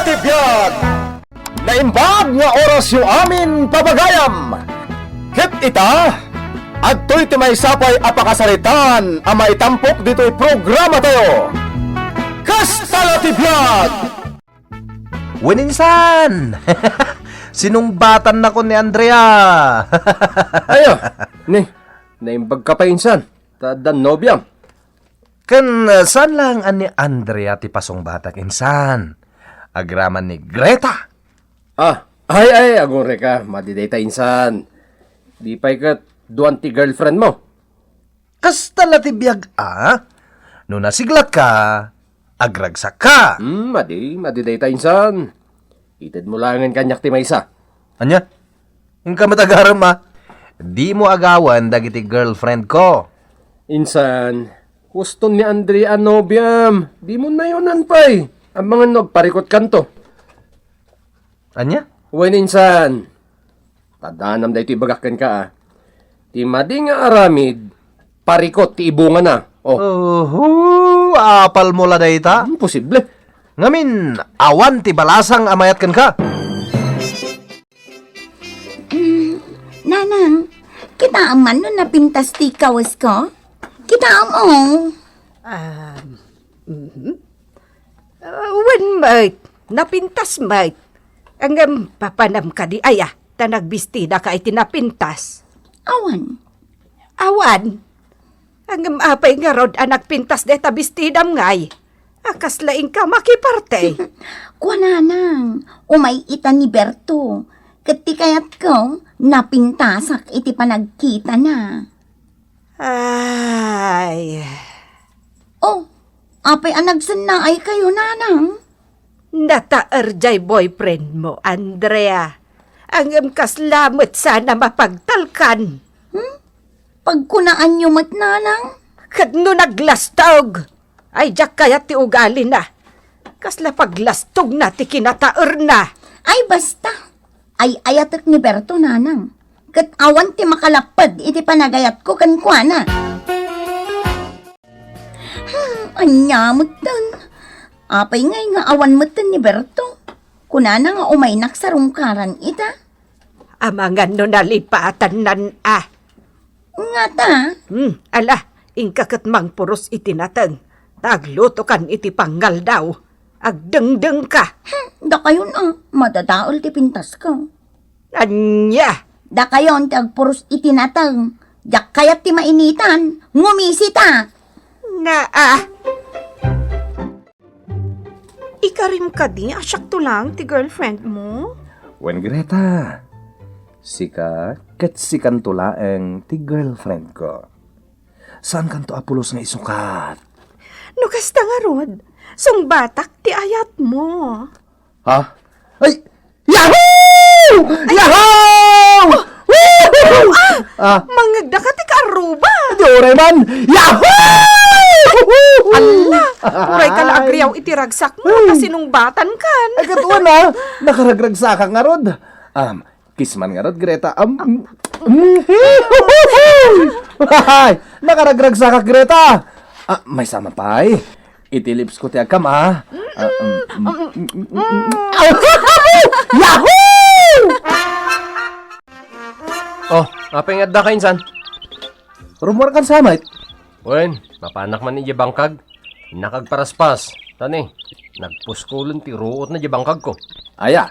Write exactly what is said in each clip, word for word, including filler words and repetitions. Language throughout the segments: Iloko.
Ti biag! Naimbag nga orasyo amin pabagayam! Ket ita, adtoy ti maysa pay a pakasaritaan a maitampok ditoy programatayo. Kasta la ti biag! Wen insan! Sinungbatannakon ni Andrea! Ayo, ni, naimbag ka pay insan, ta addan nobiam. Ken, uh, saan laeng a ni Andrea ti pasungbatak insan? Agraman ni Greta. Ah, ay, ay, agurayka, madi dayta insan. Di pay ket duan ti girlfriend mo. Kasta la ti biag a? No nasiglatka, agragsakka. Hmm, madi, madi dayta insan. Itedmo laengen kaniak ti maysa. Ania? Inka met agarem, a? Dimo agawen dagiti girlfriend ko. Insan, husto ni Andrea a nobiam. Dimo nayonan pay. Amangan no agparikutkanto. Ania? Wen insan. Taddaanam daytoy ibagak kenka, a. Ti madi nga aramid, parikut ti ibungana. Oh. Oho, apalmo la dayta? Hmm, posible. Ngamin, awan ti balasang a mayat kenka. Mm, Nanang, kitaem man no napintas ti kawesko? Kitaem, oh. Ah, mhm. Ah, wen met, napintas met. Ngem papanam kadi aya ta nagbistidaka iti napintas? Awan. Awan? Ngem apay ngarud a nagpintas dayta bestidam ngay? A kasla inka makiparte? Kua, Nanang, umay ita ni Berto. Ket ti kayatko, napintasak iti panagkitana. Ay. Oh, apay a nagsennaaykayo, Nanang? Nataer jay boyfriend mo, Andrea. Ngem kasla met sana mapagtalkan. Hmm? Pagkunaanyo met, Nanang? Ket no naglastog, ay diak kayat ti ugalina. Kasla paglastogna ti kinataerna. Ay, basta. Ay-ayatek ni Berto, Nanang. Ket awan ti makalapped iti panagayatko kenkuana. Hmm, ania metten? Apay ngay nga awan metten ni Berto? Kunana nga umaynak sarungkaran ita. Amangan no nalipatannan a. Ngata? Hmm, ala, inka ket mangpuros iti nateng. Ta aglutokan iti pangngaldaw. Agdengdengka. Hmm, dakayon a, madadael ti pintasko. Ania? Dakayon ti agpuros iti nateng. Diak kayat ti mainitan. Ngumisita. Naa. Ikarim kadi a siakto laeng ti girlfriend mo? Wen, Greta, sika ket sikanto laeng ti girlfriend ko. Saankanto a pulos nga isukat. No kasta ngarud, sungbatak ti ayat mo. Ha? Ay! Yahoo! Yahoo! Woohoo! Ah! Ah! Mangngegda ka ti kaarruba! Di uray man! Yahoo! Alla! Uray ka la agriaw iti ragsak mo, ta sinungbatan kan. Ay, ket wen, ah! Nakaragragsakak ngarud. Um, kiss man ngarud, Greta. Um, mm, mm, Ay! Nakaragragsakak, Greta! Ah, maysa man pay. Iti lips ko ti agkam, ah. Ah, mm, mm, mm, mm, mm. Yahoo! Oh, apay nga adda ka insan? Rummuarkan sa met. Wen, mapanak man idiay bangkag. Innak agparaspas. Tani, nagpuskulen ti ruotna idiay bangkagko. Aya?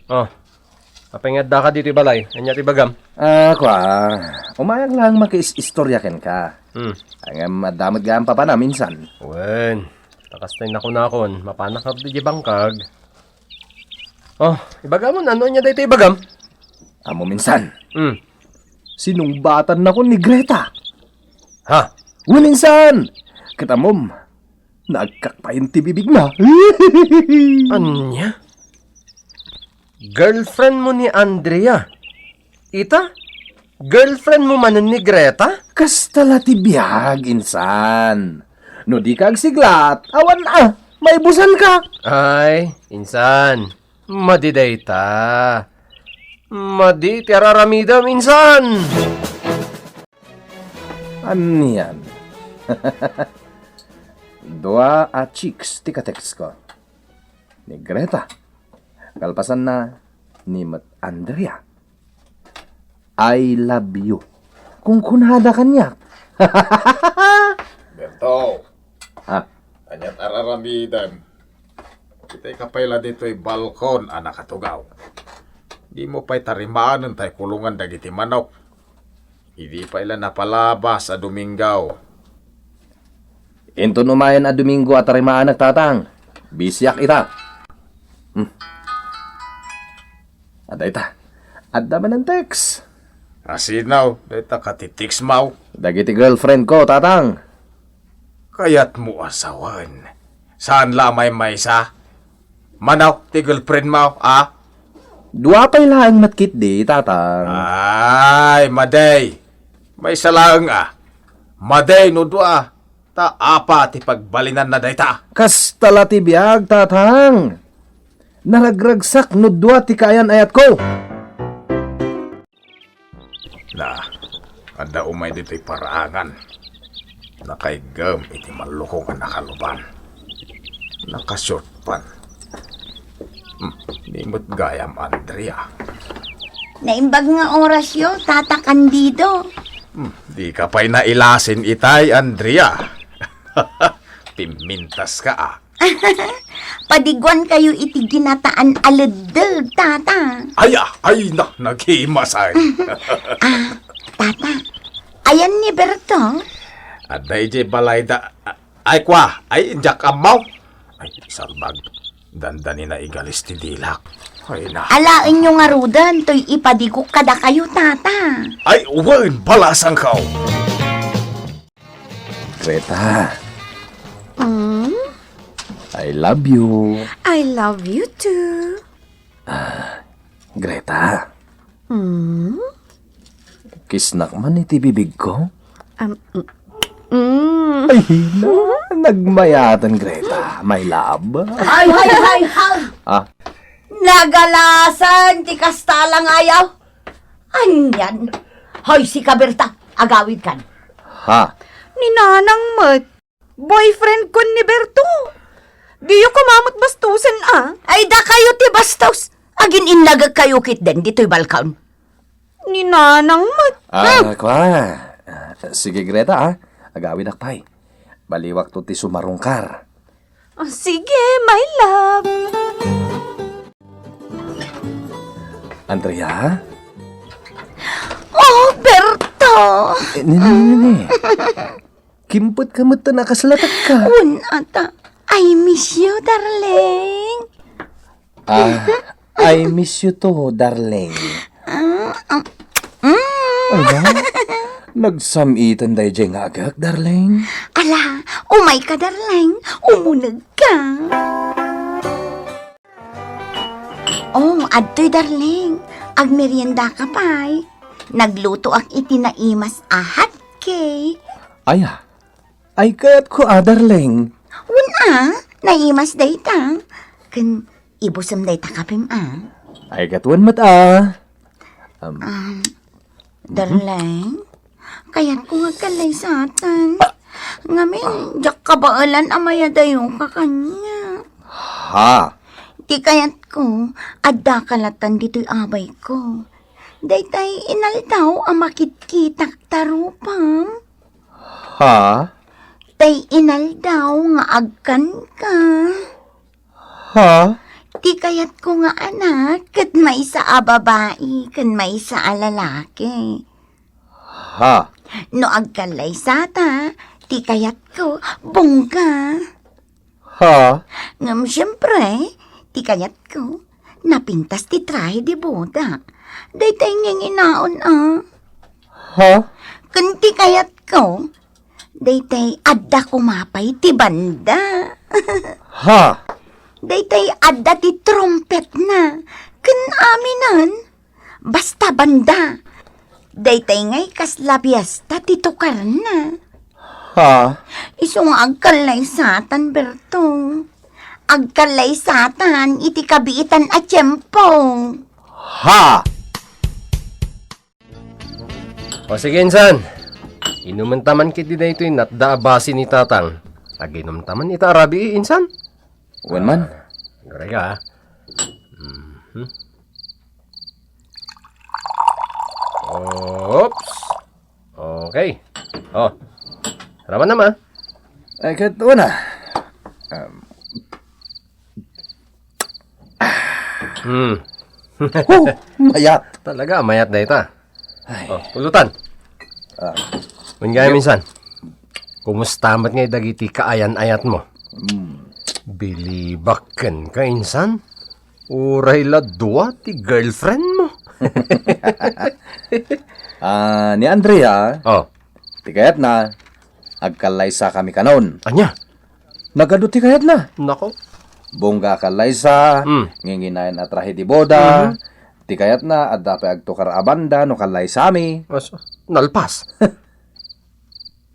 Oh, apay nga adda ka ditoy balay? Ania ti ibagam? Ah, kua, umayag lang makiis-istorya kenka. Hmm. Ngem adda met gayam papanam insan. Wen, ta kasta ti nakunakon, mapanak ngarud idiay bangkag. Oh, ibagamon, ania daytoy ibagam? Ammom insan. Hmm. Sinungbatannakon ni Greta. Ha? Wen insan. Ket ammom, nagkakpayen ti bibigna. Ania? Girlfriend mo ni Andrea? Ita? Girlfriend mo manen ni Greta? Kasta la ti biag, insan. No dika agsiglat, awan a, maibusanka. Ay, insan, madi dayta. Madi ti araramidem, insan. Anian? Dua a chicks ti ka-text ko. ni Greta. Kalpasanna, ni met Andrea. "I love you." Kunkunada kaniak. Berto. Ah. Ania't ar-aramidem? Itay ka pay la ditoy balkon a nakatugaw. Dimo pay tarimanen tay kulongan dagiti manok. Idi pay la napalabas a Domingo. Inton umayen a Domingo a tarimaanak, Tatang. Bisiak ita. Hmm. Adda ita. Adda manen text. Asino dayta katitext mo? Dagiti girlfriend ko, Tatang. Kayatmo a sawen. Saan la a maymaysa? Mano ti girlfriend mo, a? Dua pay laeng met ketdi, Tatang. Ay, madi. Maysa laeng a. Madi no dua. Ta apa ti pagbalinanna dayta? Kasta la ti biag, Tatang. Naragragsak no dua ti kaayan-ayatko. Na, adda umay ditoy paraangan. Nakaiggem iti mallukong a nakaluban. Nakashort pan. Hmm, ni met gayam, Andrea. Naimbag nga orasyo, Tata Candido. Hmm, di ka pay nailasin itay, Andrea. Pimmintas ka, ah. Padiguan kayo iti ginataan a leddeg, Tata. Ay, ah, ay na, naghimasay. Ah, Tata, ayan ni Berto? Adda idiay balayda. Ay, kua, ay, diak ammo. Ay, salbag. Dandani na igalis ti dilak. Ay, na. Alaenyo ngaruden toy ipadigok kadakayo, Tata. Ay, wen, balasangko. Greta. Mm? I love you. I love you too. Ah, Greta. Mm? Kissnak man iti bibigko? Um, mm, mm. Ay, na, nagmayaten, Greta. My love. Hay, hay, hay, hay! Ah? Nagalasan ti kasta a langayaw. Anian? Hoy, sika, Berta, agawidkan. Ha? Ni Nanang met, boyfriend kon ni Berto. Diyo koma met bastosen, a? Ay, dakayo ti bastos. Agin-innagek kayo ketdin ditoy balkon. Ni Nanang met. Ah, kua. Ah, sige, Greta, ah. Agawidak pay. Baliwakto ti sumarungkar. Oh, sige, my love. Andrea? Oh, Berto! Eh, ni, ni, ni, ni. Kimpet ka met ta nakaslatek ka. Wen, Ata. I miss you, darling. Ah, I miss you too, darling. Ah, ah, mm. Ay, ba? Nagsam-iten daydiay nga agek, darling. Ala, umay ka, darling. Umuneg ka. Oh, adtoy, darling. Agmerienda ka pay. Naglutoak iti naimas a hot cake. Aya, ay kayatko a, darling. Wen a, naimas dayta. Ken ibusem dayta kapem a. Ay, ket wen met a. Um, Um, mhm. Darling, kayatko nga agkallaysatan. Ah. Ngamin, diak kabaelan a mayadayoka kaniak. Ha? Ti kayatko, addaka lattan ditoy abayko. Daytay inaldaw a makitkitak ta rupam. Ha? Tay inaldaw nga agkanka. Ha? Ti kayatko nga anak, ket maysa a babai ken maysa a lalaki. Ha? No agkallaysata, ti kayatko, bongga. Ha? Ngem siempre, ti kayatko, napintas ti trahe de boda. Daytay nginginaon a. Ha? Ken ti kayatko, daytay adda koma pay ti banda. Ha? Daytay adda ti trumpetna. Ken aminen, basta banda. Daytay ngay kasla biesta ti tukarna. Ha? Isu nga agkallaysatan, Berto. Agkallaysatan iti kabiitan a tiempo. Ha? O sige, insan. Inumenta man ketdi daytoy natda a basi ni Tatang. Aginumta man ita a rabii, insan? Wen man. Agrega, ha? Mhm. Oops. Okay. Oh. Raman naman. Ay, ket una. Um. Hmm. Oh, mayat. Talaga, mayat dayta. Ay. Oh, pulutan. Ah. Wen gayam insan. Kumusta met ngay dagiti kaayan-ayat mo? Hmm. Bilibak kenka insan? Uray la dua ti girlfriend mo? Ah, ni Andrea, oh, ti kayatna, agkallaysakami kanon. Ania? Nagadu ti kayatna. Nako. Bongga a kallaysa, mm, nginginayon a trahe di boda. Mhm. Ti kayatna, adda pay agtukar a banda no kallaysami. As-, nalpas.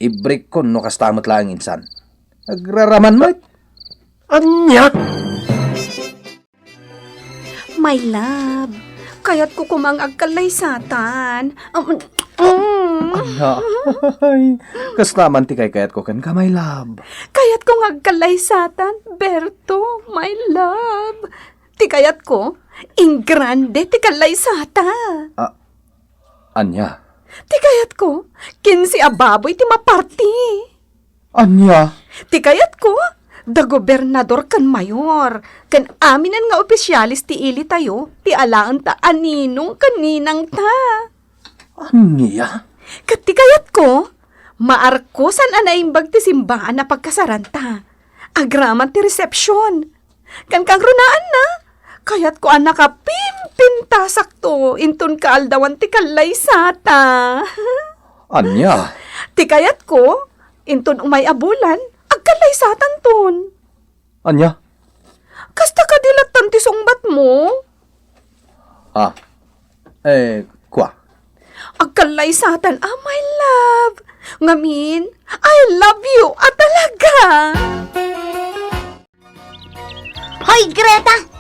Ibrikkon no kasta met laeng insan. Agraraman met. Ania? My love, kayatko koma nga agkallaysatan. Um, mm. Ania? Ay, kasta man ti kaykayatko kenka, my love. Kayatko nga agkallaysatan, Berto, my love. Ti kayatko, ingrande ti kallaysata. Ah, ania? Ti kayatko, kinse a baboy ti maparti. Ania? Ti kayatko, da gobernador ken mayor, ken aminen nga opisyales ti ilitayo, ti alaenta a ninong ken ninangta. Ania? Ket ti kayatko, maarkosan a naimbag ti simbaan a pagkasaranta. Agraman ti resepsion. Ken kangrunaanna, kayatko a nakapimpintasakto inton kaaldawan ti kallaysata. Ania? Ti kayatko, inton umay a bulan, agkallaysatanton. Ania? Kasta kadi lattan ti sungbatmo? Ah, eh, kua. Agkallaysatan a, my love. Ngamin, I love you a talaga. Hoy, Greta!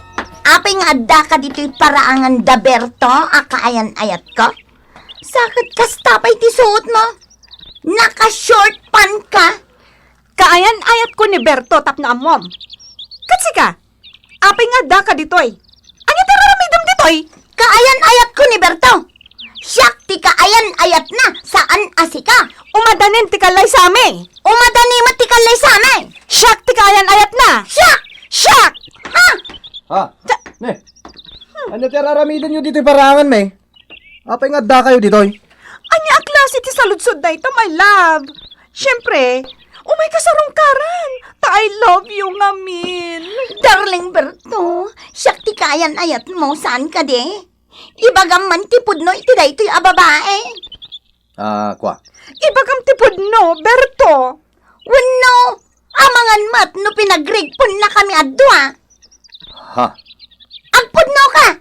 Apay nga addaka ditoy paraangan da Berto a kaayan-ayatko? Sa ket kasta pay ti suotmo? Naka-short pant ka? Kaayan-ayatko ni Berto tapno ammom. Ket sika, apay nga addaka ditoy? Ania ti ar-aramidem ditoy? Kaayan-ayatko ni Berto. Siak ti kaayan-ayatna, saan a sika. Umadanin ti kallaysami. Umadani met ti kallaysami. Siak ti kaayan-ayatna. Siak! Siak! Ha? Ha? Ta- Ne? Ania ti ar-aramidenyo ditoy paraanganmi? Apay nga addakayo ditoy? Ania a klase ti saludsod dayta, my love? Siempre, umayka sarungkaran, ta I love you ngamin. Darling Berto, siak ti kaayan-ayatmo, saan kadi? Ibagam man ti pudno iti daytoy a babae. Ah, kua. Ibagam ti pudno, Berto. Wenno, amangan met no pinagrigponnakami a dua. Ha? Agpudnoka!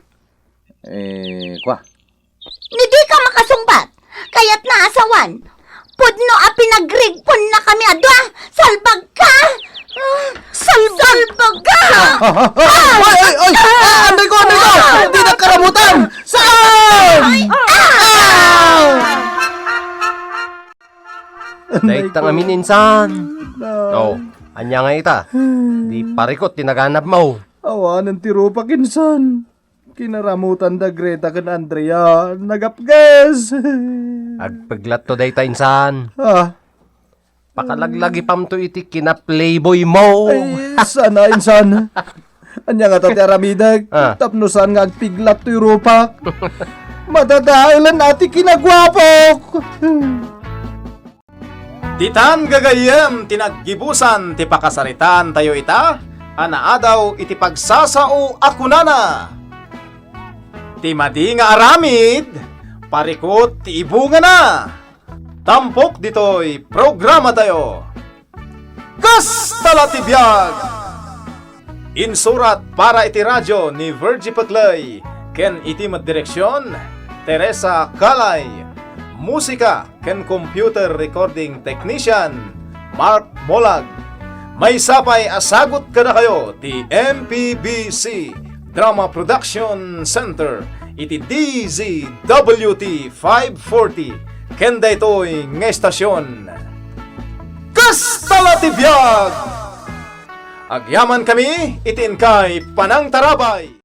Eh, kua. No dika makasungbat, kayatna a sawan. Pudno a pinagrigponnakami a dua. Salbagka! Ah, salbagka! Ay, ay, ay! Ah, anday ko, anday ko! Dinak karamutan! Saan? Ah! Dayta ngamin insan. Oh, ania nga ita? Di parikot ti naganabmo. Awanen ti rupak insan. Kinaramutan da Greta ken Andrea, nagapges. Agpeglatto dayta insan. Ah. Pakalaglagipamto iti kina-playboymo. Ay, sana insan. Ania ngata ti aramidek? Ah. Tapno saan nga agpiglat toy rupak? Madadaelen a ti kinaguapok. Ditan gagayyem ti naggibusan ti pakasaritaantayo ita a naadaw iti pagsasao a kunana, "Ti madi nga aramid, parikot ti ibungana." Tampok ditoy programatayo. Kasta la ti biag! Insurat para iti radio ni Virgie Peclay ken iti met direksion, Teresa Calay. Musika ken computer recording technician, Mark Molag. Maysa pay a sagut kadakayo ti M P B C Drama Production Center iti D Z W T five forty ken daytoy nga estasion. Kasta la ti biag! Agyamankami iti inkay panangtarabay.